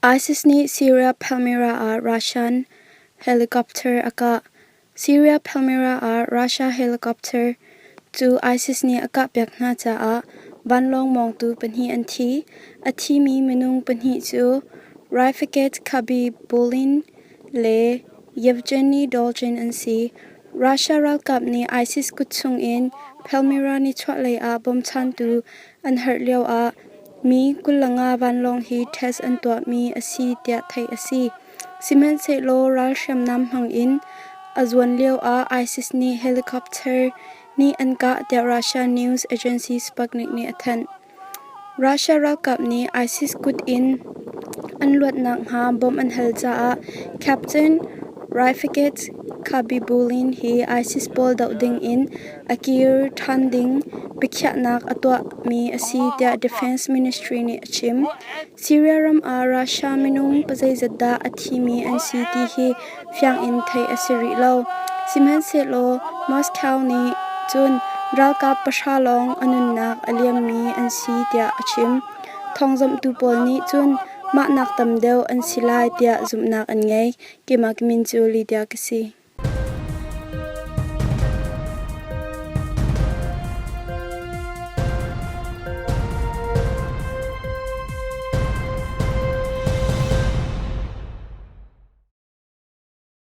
ISIS nih Syria Palmyra ah Russian helicopter a kah. Syria Palmyra ah Russia helicopter cu ISIS nih a kahpiak hna caah vanlawng mawngtu pahnih an thi. A thimi minung pahnih cu Raifaket Khabibulin le Yevgeny Dolgin an si. Russia ralkap nih ISIS kut chungin Palmyra nichuahlei ah bawmchantu an herh lioah Mi 25 vanlawng hi test an tuahmi a si tiah theih a si. Sihmanhsehlaw ral hriamnam hmang in a zuan lioah ISIS nih helicopter nih an kah tiah Russia news agency Sputnik nih a thanh. Russia ralkap nih ISIS kut in an luat nakhnga bawmh an hal caah Captain Raifaket Khabibulin hi ISIS pawl doh ding in a kir ṭhan ding biakhiahnak a tuahmi a si tiah Defense Ministry nih a chim. Syria ram ah Russia minung pazeizat dah a thimi an si ti hi fiang in theih a si rih lo. Sihmanhsehlaw Moscow nih cun ralkap pahra lawng a nunnak a liammi an si tiah a chim. Thawngzamhtu pawl nih cun mahnak tam deuh an si lai tiah zumhnak an ngei. Keimah ka min cu Lydia ka si.